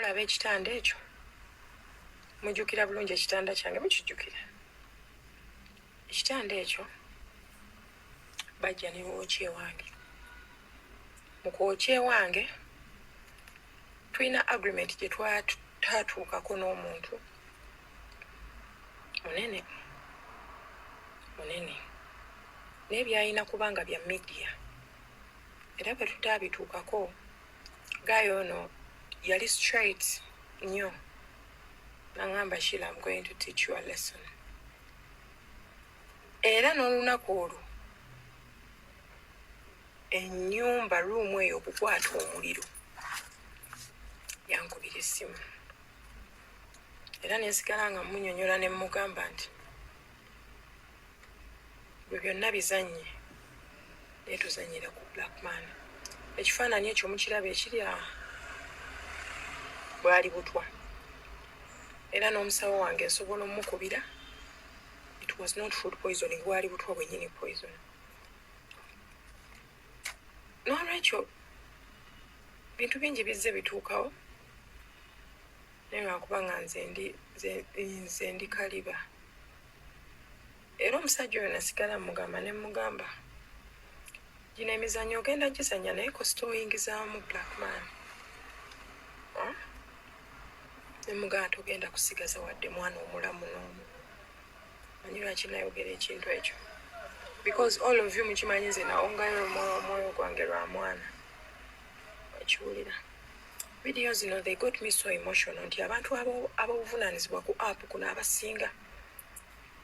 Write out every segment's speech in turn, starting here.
Mulaba ekitanda ekyo, mujjukira bulungi ekitanda kyange, mukijjukira ekitanda ekyo. Bajja ne bookya ewange. Mu kwokya ewange, tulina agreement gye twatuukako n'omuntu munene munene, naye byalina kubanga bya media, era bwe tutaabituukako, guy ono yali straight nnyo, naŋŋamba, "Sheila, I'm going to teach you a lesson." Era n'olunaku olwo ennyumba, room eyo okukwata omuliro, yankubira essimu, era nensigala nga munyonyola ne mugamba nti bwe byonna bizanye, naye tuzanyira ku Black Man. Ekifaananyi ekyo mukiraba ekiri awo, bwali butwa, era n'omusawo wange nsobola omukubira. It was not food poisoning, bwali butwa bwennyini, poison. N'olwekyo bintu bingi bizze bituukawo, naye lwakuba nga nze ndi kaliba. Era omusajja oyo nasigala mugamba ne mugamba, gino emizannyo ogenda gizanya, naye kosita oyingizaamu Black Man. Nemugamba, togenda kusigaza wadde mwana omulamu n'omu. Manyi lwaki nayogera ekintu ekyo? Because all of you mukimanyi, nze nawongayo omwoyo gwange lwa mwana. Okiwulira, vidiyo zino, they got me so emotional nti abantu ab'obuvunaanyizibwa ku app kuno abasinga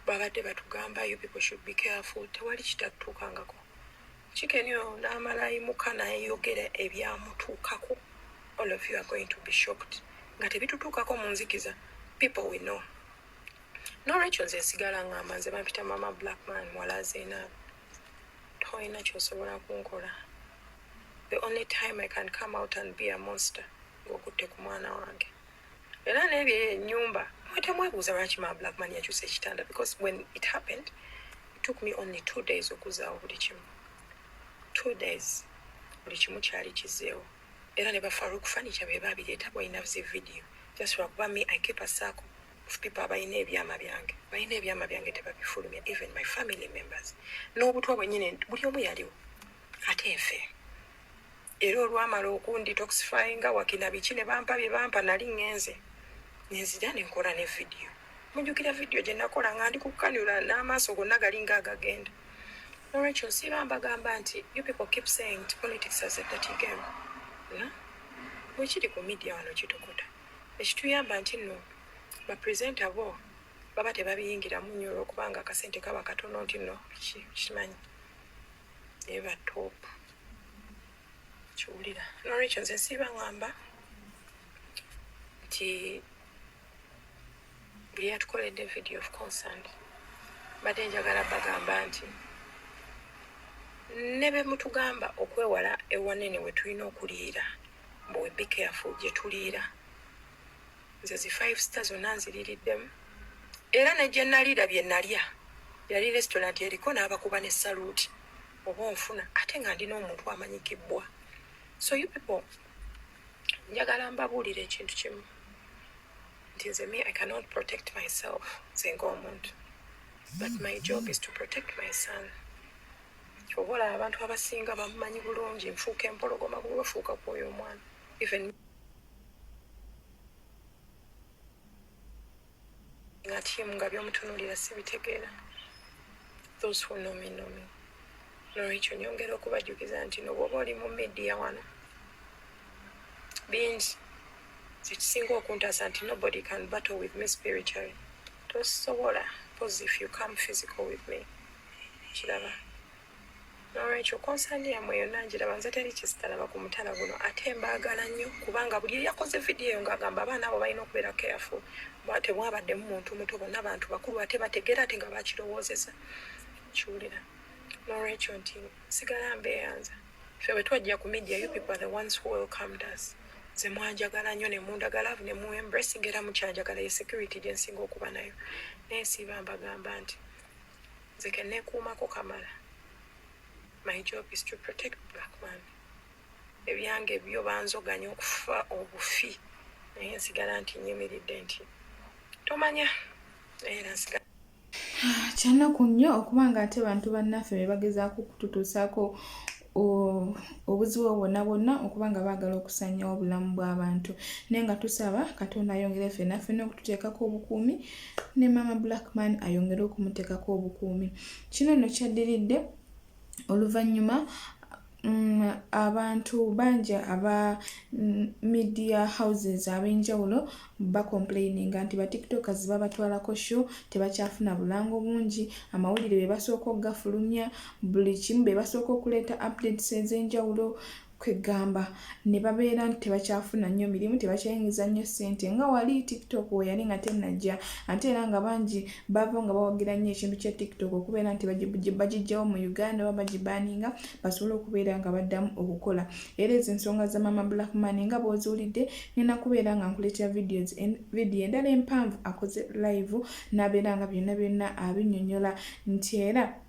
babadde batugamba, "You people should be careful." Tewali kitatuukangako. Chicken oyo n'amala ayimuka n'ayogera ebyamutuukako. All of you are going to be shocked nga tebitutuukako mu nzikiza. People we know. Nolwekyo nze nsigala ngamba, nze bampita Mama Blackman, muwala Zainab, tolina kyosobola kunkola. The only time I can come out and be a monster, ng'okutte ku mwana wange. Era n'ebyo enyumba, mwe temwebuuza lwaki Mama Blackman yakyusa ekitanda, because when it happened, it took me only 2 days okuzaawo buli kimu. 2 days, buli kimu kyali kizeewo. Era ne bafaruk furniture be babireeta, bwalina zi video. Just lwakuba me, I keep a circle of people abalina ebyama byange. Balina ebyama byange, tebabifulumya, even my family members n'obutwa bwennyini, buli omu yaliwo. Ate nfe era olwamala okundetoxifyinga wakina biki ne bampa bye bampa, nali ŋŋenze nenzija nenkola ne vidiyo. Mujjukira vidiyo gye nakola nga ndi kukanula n'amaaso gonna galinga agagenda. Nolwekyo nsiiba mbagamba nti you people keep saying nti politics is a dirty game. No, bwekiri ku media wano kitokota. Ekituyamba nti nno bapresenta bo baba tebabiyingiramu nnyo, olwokubanga akasente kaba katono, nti nno kimanyi, naye ba top kiwulira. Nolwekyo nze nsiiba ŋŋamba nti buli yatukoledde video of concern, mbadde njagala bagamba nti ne be mutugamba okwewala ewanene we tulina okuliira, mbu we be careful gye tuliira, nze zi five star zonna nziririddemu, era ne gye naliira, bye nalya yali restaurant eriko n'abakuba ne saluti oba onfuna, ate nga ndina omuntu amanyikibwa. So you people, njagala mbabuulira ekintu kimu nti nze, me, I cannot protect myself nze ng'omuntu, but my job is to protect my son. Oba olaba abantu abasinga bamumanyi bulungi, nfuuka empologoma kuba bafuuka kwoyo omwana. Even nga tiimu nga byomutunuulira sibitegeera. Those who know me know me. Nolwekyo nyongera okubajjukiza nti no bw'oba oli mu media wano, bingi zekisinga okuntaasa nti nobody can battle with me spiritually. Tosobola, pose if you come physical with me. Kiraba, nolwekyo concern yammwe yonna ngiraba. Nze teri kisitalaba ku mutala guno, ate mbaagala nnyo, kubanga buli eyakoze vidiyo eyo ng'agamba abaana abo balina okubeera careful. Temwabaddemu muntu muto, bonna bantu bakulu, ate bategeera, ate nga bakirowoozeza. Kiwulira, nolwekyo nti sigala mbeeyanza. Ffe bwe twajja ku media, you people are the ones who welcomed us. Nze mwanjagala nnyo ne mundagala ne mu embracing, era mukyanjagala. Ye security gye nsinga okuba nayo. Naye siiba mbagamba nti nze kenneekuumako kamala. My job is to protect Black Man. Ebyange byo banzoganya okufa obufi. Naye nsigala nti nyimiridde nti tomanya, naye era nsigala. Kyanaku nnyo okuba nga ate bantu bannaffe be bagezaako okututuusaako obuzibu bwonna bwonna, okuba nga baagala okusanyawo obulamu bw'abantu, naye nga tusaba Katonda ayongere ffenna ffenna okututeekako obukuumi, ne Maama Blackman ayongere okumuteekako obukuumi. Kino nno kyaddiridde oluvannyuma abantu bangi aba media houses ab'enjawulo bacomplaininga nti ba TikTokers babatwalako show, tebakyafuna bulango bungi, amawulire be basooka okugafulumya, buli kimu be basooka okuleeta updates ez'enjawulo. Kwegamba ne babeera nti tebakyafuna nnyo mirimu, tebakyayingiza nnyo ssente nga wali TikTok we yali nga tennajja. Ate era nga bangi bava nga bawagira nnyo ekintu kya TikTok okubeera nti bagijjawo mu Uganda oba bagibaninga, basobole okubeera nga baddamu okukola. Era ezo ensonga za Mama Blackman nga bw'oziwulidde, ngenda kubeera nga nkuleetera vidiyo endala empanvu akoze live n'abeera nga byonna byonna abinnyonnyola, nti era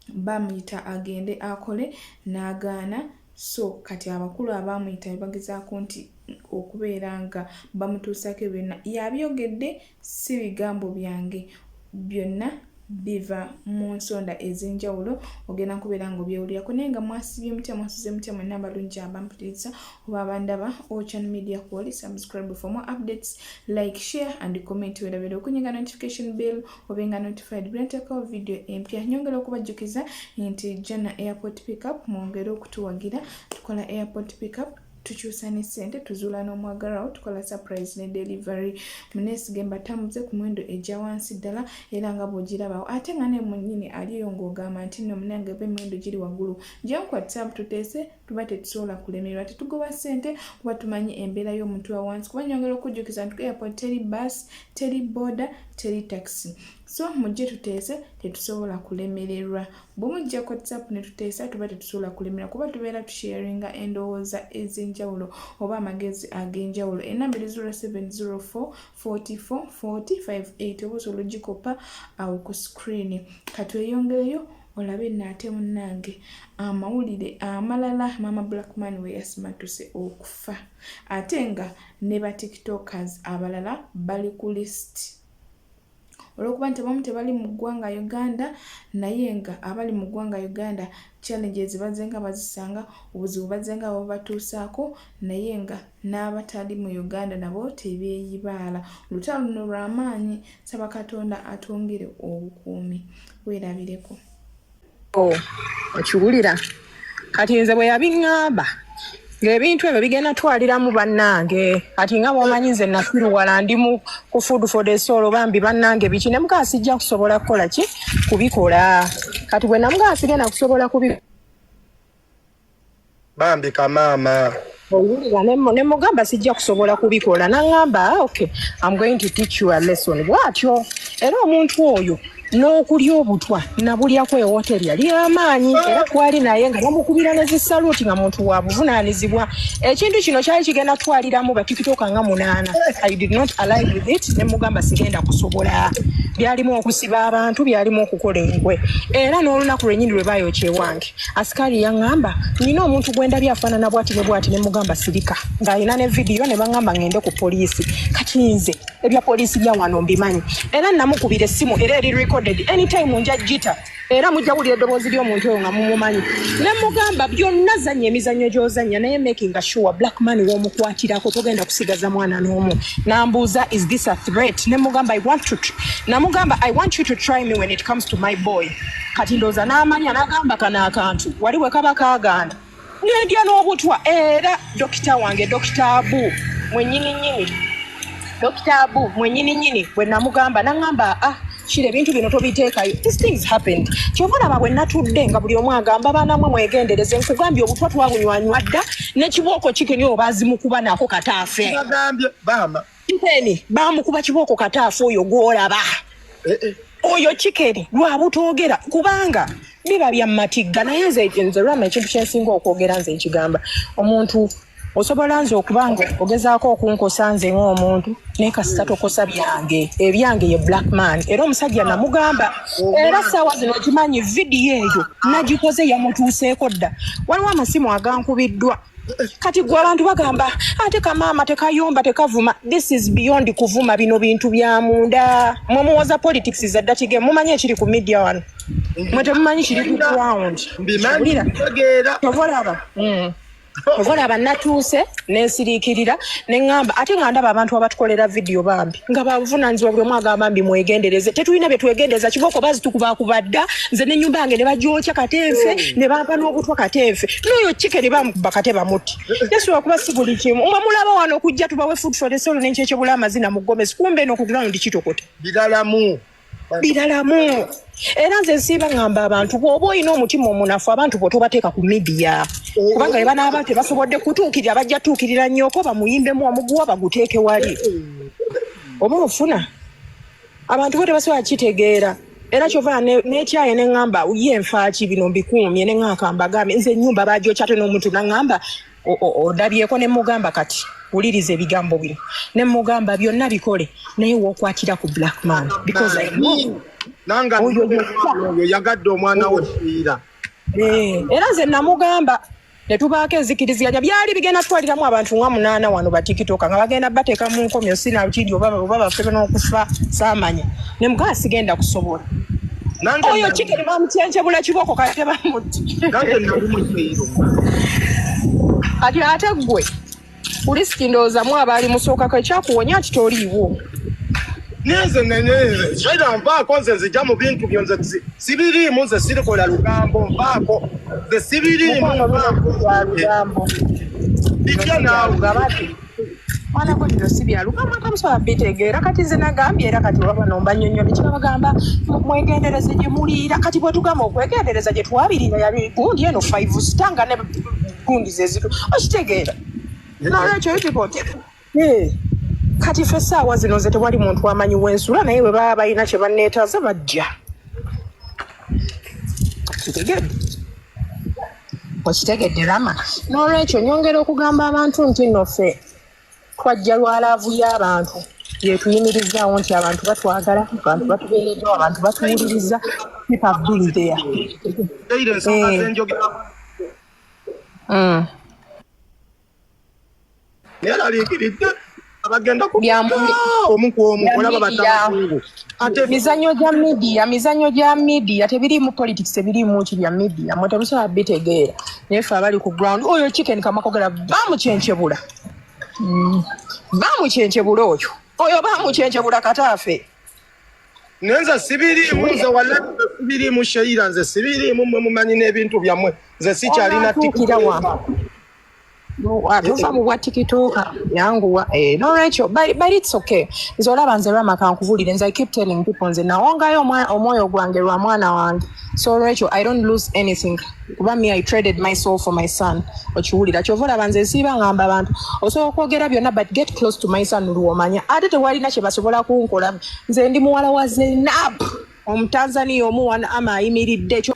bamuyita agende akole n'agaana. So kati abakulu abaamuyita be bagezaako nti okubeera nga bamutuusaako byonna. Yabyogedde, si bigambo byange, byonna biva mu nsonda ez'enjawulo, ogenda kubeera nga obyewulirako. Naye nga mwasibye mutya, mwasuze mutya mwenna abalungi abampuliriza oba abandaba? Ochan Media kwoli, subscribe for more updates, like, share and comment. Werabira okunyiga notification bell obenga notified bwe nteekawo video empya. Nyongera okubajjukiza nti Jana Airport Pickup, mwongere okutuwagira. Tukola airport pickup, tukyusa ne ssente, tuzuula n'omwagalwawo, tukola surprise ne delivery. Muneesige mbatambuze ku muwendo egya wansi ddala, era nga bw'ogirabawo. Ate nga ne munnyini aliyo ng'ogamba nti nno munange oba emiwendo giri waggulu, jangu ku WhatsApp tuteese. Tuba tetusobola kulemererwa, tetugoba ssente kuba tumanyi embeera y'omuntu wa wansi. Kuba nyongera okujjukiza nti ku airport teri bus, teri boda, teri taxi. So mujje tuteese, tetusobola kulemererwa. Bwe mujja ku WhatsApp ne tuteesa, tuba tetusobola kulemererwa kuba tubeera tusharinga endowooza ez'enjawulo oba amagezi ag'enjawulo. Enamba eri 0704 44 40 58, oba osobola ogikopa awo ku screen. Katweyongereyo olabe naate munnange amawulire amalala Mama Blackman we yasimatuse okufa, ate nga ne ba TikTokers abalala bali ku list, olwokuba nti abamu tebali mu ggwanga Uganda, naye nga abali mu ggwanga Uganda challenges bazze nga bazisanga, obuzibu bazze nga babatuusaako, naye nga n'abatali mu Uganda nabo tebeeyibaala. Olutalo luno lw'amaanyi, saba Katonda atwongere obukuumi. Weerabireko. Oh, okiwulira kati nze bwe yabiŋŋamba ng'ebintu ebyo bigenda twaliramu bannange. Kati nga bw'omanyi nze nafiruwala, ndi mu ku food for the soul, bambi bannange biki, ne mugaa sijja kusobola kukola ki kubikola. Kati bwe namugaa sigenda kusobola kubikola, Bambi kamaama. Owulira, ne mugamba sijja kusobola kubikola, naŋŋamba, "Ah, okay, I'm going to teach you a lesson." Bw'atyo era omuntu oyo n'okulya obutwa nabulyako ewoteri yali amaanyi, era twali naye nga bamukubira ne zisaluti nga muntu wa buvunaanizibwa. Ekintu kino kyali kigenda twaliramu batikitoka nga munaana. I did not align with it, ne mugamba sigenda kusobola. Byalimu okusiba abantu, byalimu okukola enkwe, era n'olunaku lwennyini lwe baayokya ewange, asikaali yaŋŋamba nina omuntu gwe ndabye afaanana bwati ne bwati, ne mugamba sirika, ng'alina ne vidiyo, ne baŋŋamba ŋŋende ku poliisi. Kati nze ebya poliisi bya wano mbimanyi, era namukubira essimu, era eri recorded, anytime nja gita, era mujja wulira eddoboozi ly'omuntu oyo nga mumumanyi. Ne mugamba byonna zannya emizannyo gy'ozannya, naye making sure Black Man w'omukwatirako togenda kusigaza mwana n'omu. Nambuuza, "Is this a threat?" Ne mugamba, I want to namugamba, "I want you to try me when it comes to my boy." Kati ndowooza n'amanya, n'agamba kano akantu wali bwe kaba kaagaana nendya n'obutwa. Era dokita wange, Dokita Abu mwennyini nnyini, Dokita Abu mwennyini nnyini, bwe namugamba naŋŋamba, "Ah, kira ebintu bino tobiteekayo." These things happened. Kyova olaba bwe natudde nga buli omu agamba, "Baana mwe mwegendereze." Nkugambye obutwa twabunywanywa dda, n'ekibooko kikeni oba azimukuba nako kataafe. Bagambye baama. Mpeni bamukuba kibooko kataafe oyo gw'olaba. Eh, eh. Oyo kikeri lwabutoogera kubanga biba bya matigga, naye nze lwama ekintu kyensinga okwogera, nze nkigamba omuntu osobola nze okuba nga ogezaako okunkosa nze ng'omuntu, naye kasita tokosa byange, ebyange ye Black Man. Era omusajja namugamba, era saawa zino okimanyi vidiyo eyo nagikoze, yamutuuseeko dda. Waliwo amasimu agankubiddwa. Kati gwe abantu bagamba ate kamaama tekayomba tekavuma. This is beyond kuvuma, bino bintu bya munda. Mwe muwoza politics za dirty game, mumanyi ekiri ku media wano, mwe temumanyi kiri ku ground. Mbimanyi, ntegeera. Ova olaba Ova olaba natuuse nensiriikirira neŋŋamba, ate nga ndaba abantu abatukolera vidiyo bambi nga bavunaanyizibwa, buli omu agamba mbi mwegendereze. Tetulina bye twegendereza. Kibooko bazitukubakuba dda, nze n'ennyumba yange ne bagyokya katenfe, ne bampa n'obutwa katenfe, n'oyo kike ne bamukuba kate bamutti. Yesu, wakuba si buli kimu mwe mulaba wano okujja tubawe food for the soul n'enkyekye amazina mu gomesi, kumbe eno ku ground kitokota. Biralamu. Biralamu. Era nze nsiiba ŋŋamba abantu, bw'oba olina omutima omunafu, abantu bwe tobateeka ku media, kubanga bwe banaaba tebasobodde kutuukirira, bajja tuukirira nnyoko bamuyimbemu omuguwa baguteeke wali oba ofuna. Abantu bo tebasobola kitegeera. Era kyova nekyaye neŋŋamba ye nfaaki bino mbikuumye, neŋŋamba mbagambye nze ennyumba bagyokya, ate n'omuntu naŋŋamba odabyeko, ne mugamba kati wuliriza ebigambo bino, ne mugamba byonna bikole naye wookwatira ku black man because I know. Nanga Oyo yokka. Oyo yagadde omwana we fiira. Era nze namugamba ne tubaako enzikiriziganya, byali bigenda twaliramu abantu nga 8 wano batikitoka nga bagenda bateeka mu nkomyo sinakindi oba bafe n'okufa saamanya, ne mugamba sigenda kusobola. Nange Oyo kikeri bamucyenkyebula kiboko kate bamutti. Nange nali mufiiro. Kati ate ggwe kulisiki ndowooza mu abaali musookako ekyakuwonya nti toliiwo. Ninze nenze shaira nvaako, nze nzija mu bintu byo, nze sibiriimu, nze sirikola lugambo, nvaako, nze sibiriimu. Mukwano, nvaako. Bya lugambo. Bijja naawe. Mwana gwe, bino si bya lugambo, tamusobola bitegeera. Kati nze nagambye, era kati oba bano mbanyonyola kibabagamba mwegendereze gye muliira. Kati bwe tugamba okwegendereza gye twabirira yali gundi eno five star nga ne gundi zezitu okitegeera. Nolwekyo people, kati ffe essaawa zino nze tewali muntu amanyi wensula, naye bwe baba balina kye banneetaaza bajja. Kitegedde, okitegedde Rama? N'olwekyo nyongera okugamba abantu nti nno ffe twajja lwa love y'abantu yetuyimirizaawo, nti abantu batwagala, abantu batubeereddewo, abantu batuwuliriza. People have been there. Teire ensonga zenjogera. Naye laliikiridde abagenda ku omu ku omu olaba batazungu ate. Mizannyo gya media, mizannyo gya media, tebiriimu politics, tebiriimu ki, bya media, mwe temusobola bitegeera. Naye ffe abali ku ground, oyo chicken kamakogera bamucyenkyebula. Bamucyenkyebula oyo bamucyenkyebula kataafe. Naye nze sibiriimu, nze wallahi nze sibiriimu. Sheira, nze sibiriimu, mmwe mumanyi n'ebintu byammwe, nze sikyalina. Onaatuukira wa? Tova mu bwa tikitoka, yanguwa. N'olwekyo but it's okay. Nze olaba nze Rama kankubulire, nze I keep telling people, nze nawongayo omwoyo gwange lwa mwana wange, so olwekyo I don't lose anything, kuba me, I traded my soul for my son. Okiwulira? Kyova olaba nze nsiiba ngamba abantu, osobola okwogera byonna but get close to my son lwomanya ate tewalina kye basobola kunkola. Nze ndi muwala wa Zenab Omutanzania omu wana ama ayimiridde ekyo.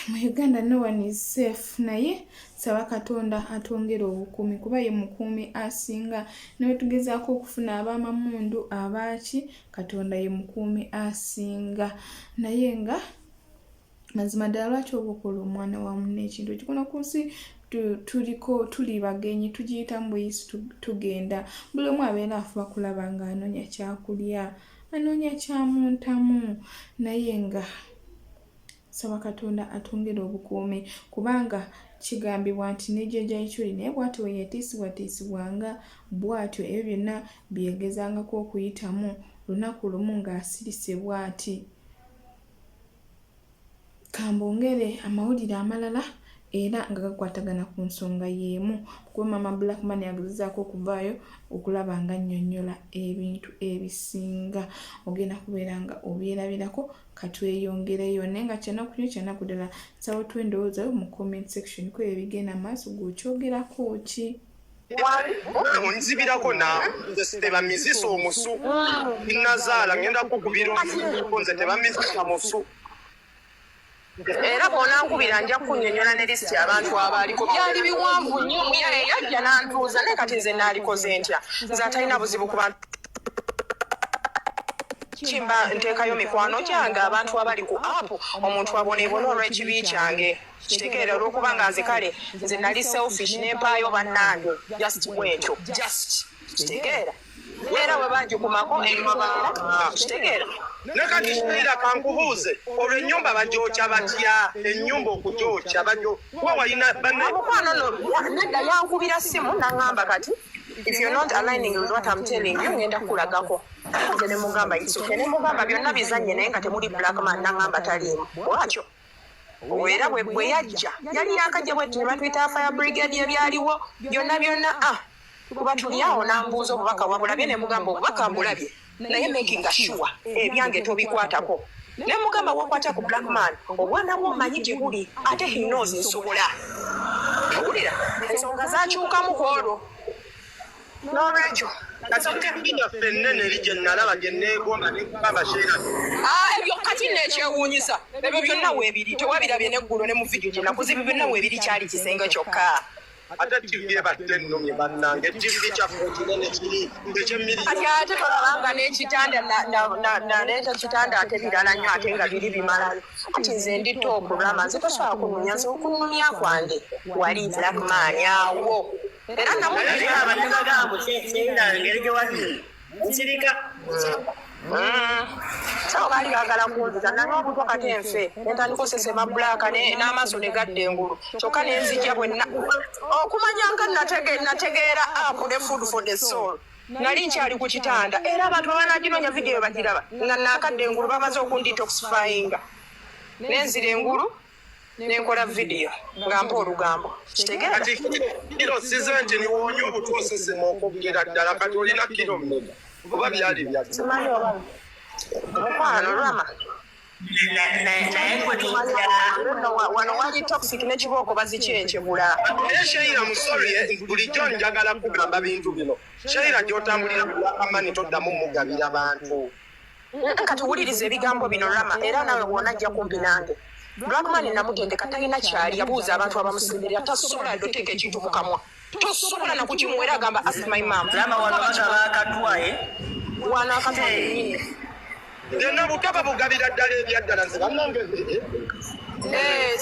Mu Uganda no one is safe, naye saba Katonda atwongere obukuumi kuba ye mukuumi asinga. Ne bwe tugezaako okufuna ab'amamundu abaaki, Katonda ye mukuumi asinga. Naye nga mazima ddala, lwaki oba okola omwana wa munno ekintu ekikono? Ku nsi tuliko tuli bagenyi, tugiyitamu buyisi tugenda. Buli omu abeera afuba kulaba ng'anoonya kyakulya, anoonya kyamuntamu, naye nga saba Katonda atwongere obukuumi, kubanga kigambibwa nti ne Jjajja Ichuli naye bw'atyo bwe yatiisibwatiisibwanga, bw'atyo ebyo byonna bye yagezangako okuyitamu, lunaku lumu ng'asirise bw'ati. Kambongere amawulire amalala era nga gakwatagana ku nsonga y'emu, kuba Maama Black Money agezezaako okuvaayo okulaba nga nnyonnyola ebintu ebisinga. Ogenda kubeera nga obyerabirako. Katweyongereyo, naye nga kyanaku nnyo, kyanaku ddala. Nsaba otuwe endowooza yo mu comment section ku ebyo ebigenda maaso, gw'okyogerako ki? Onzibirako naawe, nze tebamizisa omusu, nazaala ngenda kukubira omusu, nze tebamizisa musu. Era bw'onankubira nja kunnyonnyola ne lisiti abantu abaaliko, byali biwanvu nnyo. Muyaye yajja n'antuuza, naye kati nze naalikoze ntya? Nze atalina buzibu ku bantu, kimba nteekayo mikwano gyange, abantu abali ku app, omuntu aboneebona olw'ekibi kyange. Kitegeera, olwokuba nga nze kale nze nali selfish, nempaayo bannange just bwentyo, just kitegeera, era bwe bangikumako enwabaera, kitegeera. Ne kati Sheila, kankubuuze, olwo ennyumba bagyokya batya? Ennyumba okugyokya bagyo kuba walina banne? Omukwano no nedda, yankubira simu naŋŋamba, "Kati if you're not aligning with what I'm telling you, ngenda kukulagako." Nze ne mugamba, "It's okay." Ne mugamba, "Byonna bizanye naye nga temuli Black Man." Naŋŋamba taliimu bwatyo. Era bwe yajja yali yakajja bwetu ne batuyita fire brigade, ebyaliwo byonna byonna, ah, kuba tuli awo, nambuuza obubaka wabulabye, ne mugamba obubaka mbulabye, naye making sure ebyange tobikwatako. Ne mugamba wakwata ku Black Man, obwana bwomanyi gye buli, ate he knows nsobola. Owulira ensonga zakyukamu ku olwo, n'olwekyo Kati TV yaffe ennene eri gye nalaba gye neegomba nekugamba Sheila. Ah, ebyo kati nekyewuunyisa, ebyo byonna weebiri, tewabirabye neggulo ne mu vidiyo gye nakoze, ebyo byonna weebiri, kyali kisenge kyokka. Ate TV ebadde ennumye bannange, TV kyaffe ekinene kiri ekyemiriyo. Kati ate tolabanga n'ekitanda naleeta kitanda ate birala nnyo, ate nga biri bimalayo. Ati nze ndi top rama, nze tosobola kunumya, nze okunumya kwange wali Black Man awo era Naye namu abadde bagamba Sheila engeri gye wali nsirika. Sawo baali baagala kunziza nanywa obutwa, kati enfe nentandika osesema Black n'amaaso ne gadda engulu, kyokka nenzijja bwenna okumanya nga nategeera app ne Food for the Soul. Nali nkyali ku kitanda, era abantu abanaginoonya vidiyo bagiraba nga nakadda engulu, bamaze okundetoxifyinga, nenzira engulu nenkola vidiyo nga mpa olugambo, kitegeera. Kati kiro size nti niwoonya obutwa osesema okugira ddala, kati olina kiro mmeka oba byali byazze? Simanyi oba mukwano lwama. Naye gwe tutya. Wano wali toxic n'ekibooko bazikyenkebula. Naye Sheila, musori, bulijjo njagala kugamba bintu bino. Sheila, gy'otambulira Black Man toddamu mugabira bantu. Kati wuliriza ebigambo bino Rama, era nawe bw'onajja kumpi nange. Blackman namutendeka, talina kyali, yabuuza abantu abamusemberera, tasobola doteeka ekintu mu kamwa, tosobola nakukimuwa, era agamba, "Ask my mom." Rama, wano bagaba akatwa eh? Wano akatwa kennyini. Nze butaba bugabira ddala ebyaddala nze bannange.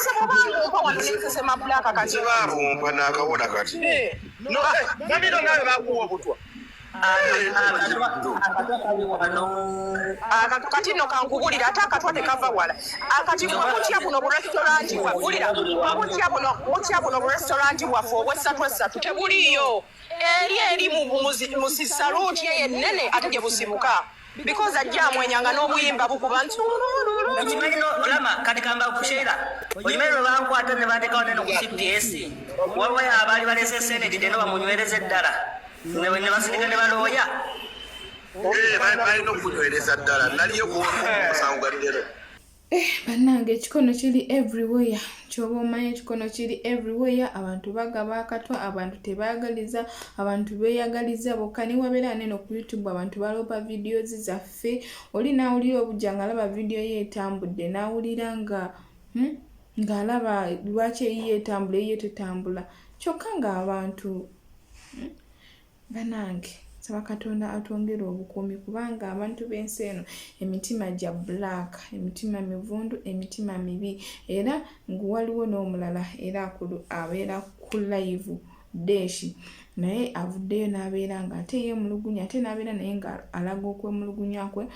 Sebo bangumpa wano nensesema Black kati. Baabumpa n'akawona kati. No, Namiro, nawe bakuwa obutwa? Akatwa kali wano. Akatwa kati nno kankubulira, ate akatwa tekava wala. Akati mutya buno burestaurant bwa bulira mutya buno, mutya buno burestaurant bwaffe obwessatu essatu tebuliiyo, eri eri mu sisaluuti eyo ennene, ate gye busibuka because ajja amwenyanga n'obuyimba bukuba nti Okimanyi no Rama, kati kamba kusheera, okimanyi lwe bankwata ne banteekawo neno ku CPS, waliwo abaali balese senate neno bamunywereze ddala ne basindika ne balooya. Eh, balina okunywereza ddala, naliyo ku musango galirero. Eh, bannange, ekikono kiri everywhere, kyoba omanya ekikono kiri everywhere. Abantu bagaba akatwa, abantu tebaagaliza, abantu beeyagaliza bokka. Newabeera neno ku YouTube, abantu baloopa videos zaffe. Oli n'awulira obujja ng'alaba vidiyo ye etambudde, n'awulira nga ng'alaba lwaki eyiye etambula, eyiye tetambula, kyokka ng'abantu Bannange, nsaba Katonda atwongere obukuumi, kubanga abantu b'ensi eno emitima gya black, emitima mivundu, emitima mibi. Era waliwo n'omulala era abeera ku live deshi, naye avuddeyo n'abeera nga ate yeemulugunya, ate n'abeera naye nga alaga okwemulugunya kwe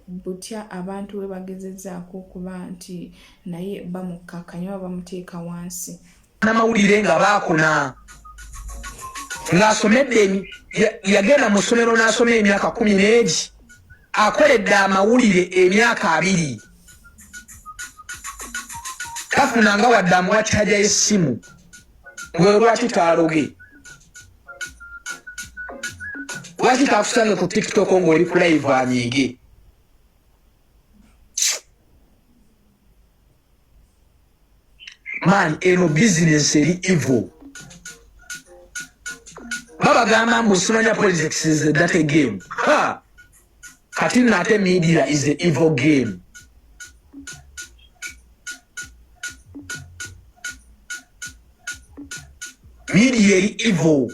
butya abantu bwe bagezezzaako okuba nti naye bamukkakkanya oba bamuteeka wansi. Namawulire nga baakona ng'asomedde, yagenda mu ssomero n'asoma emyaka 12, akoledde amawulire emyaka 20, tafunanga wadde amuwa charger y'essimu. Gwe lwaki taaloge? Lwaki takusange ku TikTok ng'oli ku live anyiige? Man, eno business eri evil. Babagamba mbu simanya politics is a dirty game. Ha, kati nno ate media is the evil game. Media eri evil.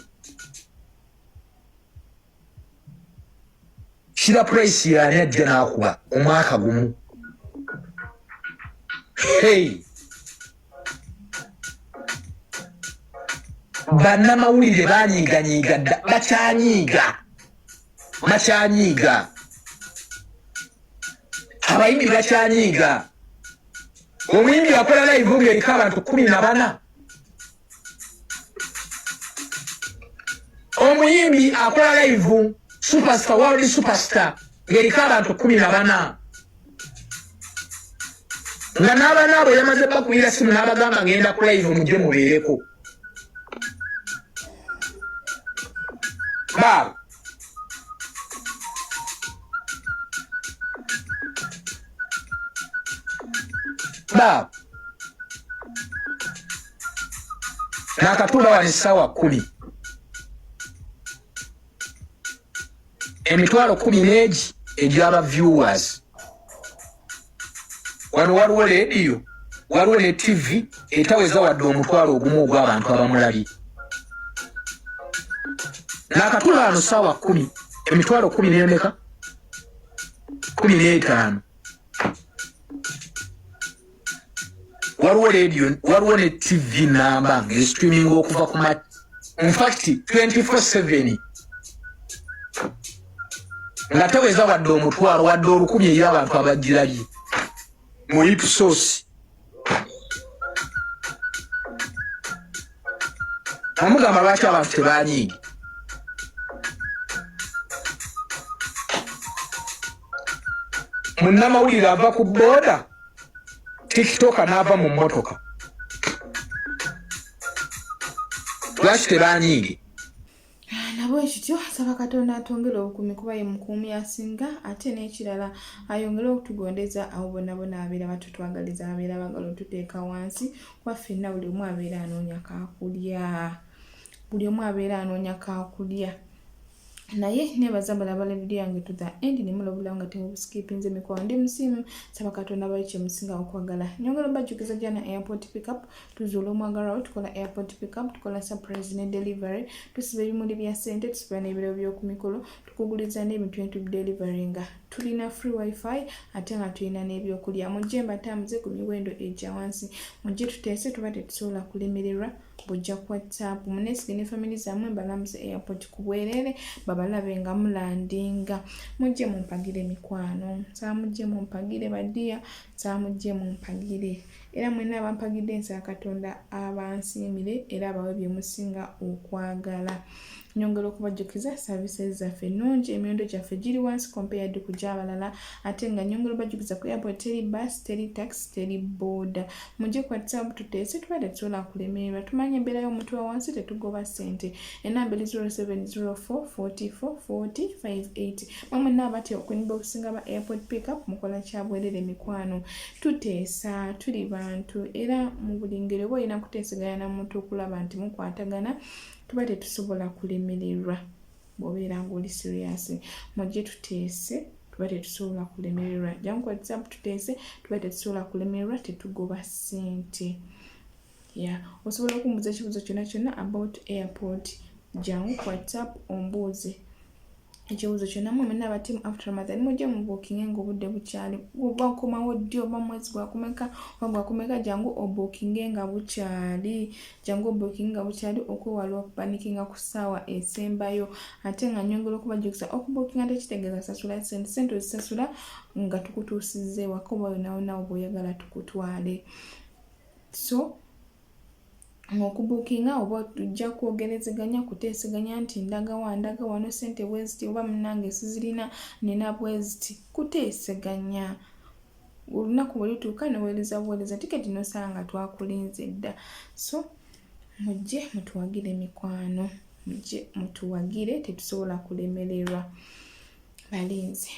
Kira Price yani ajja n'akuba omwaka gumu. Hey, Bannamawulire banyiiganyiiga dda, bakyanyiiga, bakyanyiiga, abayimbi bakyanyiiga. Omuyimbi akola live ng'eriko abantu 14. Omuyimbi akola live, superstar, world superstar, ng'eriko abantu 14, nga n'abaana abo yamaze bakubira simu n'abagamba, "Ngenda ku live, mujje mubeereko." Baabo baabo nakatuula wano essaawa 10, 100,000 n'egi egy'aba viewers. Wano waliwo leediyo, waliwo ne TV etaweza wadde 10,000 ogw'abantu abamulabye. Nakatuula wano ssaawa 10, 10,000 n'emeka? 15. Waliwo leediyo, waliwo ne TV namba ng'estreaming okuva ku ma, infact 24/7, nga teweza wadde 100,000, wadde 1,000 eri abantu abagirabye mu Ipsos. Amugamba lwaki abantu tebanyiigi? Munnamawulire ava ku booda, TikToker n'ava mu mmotoka, lwaki tebanyiigi? Nabo ekityo, nsaba Katonda atwongere obukuumi, kuba ye mukuumi asinga. Ate n'ekirala, ayongere okutugondeza abo bonna bona ababeera batutwagaliza, ababeera bagala otuteeka wansi, kuba ffenna buli omu abeera anoonya kakulya, buli omu abeera anoonya kakulya. Naye nebaza balabala video yange to the end, nemulabulawo nga temubuskipinze. Mikwano, ndi musiimu. Saba Katonda bali kyemusinga okwagala. Nyongera obajjukiza jana airport pickup. Tuzuula omwagalwawo, tukola airport pickup, tukola surprise ne delivery, tusiba ebimuli bya ssente, tusiba n'ebirabo by'oku mikolo, tukuguliza n'ebintu netudelivery, nga tulina free wifi, ate nga tulina n'ebyokulya. Mujje mbatambuze ku miwendo egya wansi. Mujje tuteese, tuba tetusobola kulemererwa. Bujja ku WhatsApp, muneesige ne family zammwe, mbalamuze airport ku bwereere, babalabe nga mulandinga. Mujje mumpagire, mikwano. Nsaba mujje mumpagire, badiya. Nsaba mujje mumpagire. Era mwenna abampagidde, nsaba Katonda abansiimire era abawe bye musinga okwagala. Nyongera okubajjukiza services zaffe ennungi, emiwendo gyaffe giri wansi compared ku gy'abalala. Ate nga nyongera obajjukiza, ku airport teri bus, teri taxi, teri boda. Mujje ku WhatsApp tuteese, tuba tetusobola kulemererwa. Tumanye embeera y'omuntu wa wansi, tetugoba ssente. Enamba eri 0704 44 40 58. Mwe mwenna abatya okunyimba okusinga ba airport pickup, mukola kyabwerere, mikwano. Tuteesa, tuli bantu, era mu buli ngeri oba olina kuteeseganya na muntu okulaba nti mukwatagana, tuba tetusobola kulemererwa. Bw'obeera ng'oli serious, mujje tuteese, tuba tetusobola kulemererwa. Jangu ku WhatsApp tuteese, tuba tetusobola kulemererwa, tetugoba ssente. Ya, osobola okumbuuza ekibuuzo kyonna kyonna about airport. Jangu ku WhatsApp ombuuze ekibuuzo kyonna. Mwe mwenna aba team after Ramadan, mujje mubookinge ng'obudde bukyali. Oba okomawo ddi, oba mwezi gwakumeka, oba gwakumeka, jangu obookinge nga bukyali, jangu obookinge nga bukyali, okwewala okupanikinga ku ssaawa esembayo. Ate nga nyongera okubajjukiza, okubookinga tekitegeeza sasula sente. Sente ozisasula nga tukutuusizza ewaka, oba yonawona oba oyagala tukutwale. So okubuukinga oba tujja kwogerezeganya, kuteeseganya nti ndagawa, ndaga wano, sente bweziti, oba munnange sizirina, nina bweziti, kuteeseganya. Olunaku bwe lutuuka neweereza buweereza tiketi, nosanga nga twakulinze dda. So mujje mutuwagire, mikwano, mujje mutuwagire, tetusobola kulemererwa. Balinze.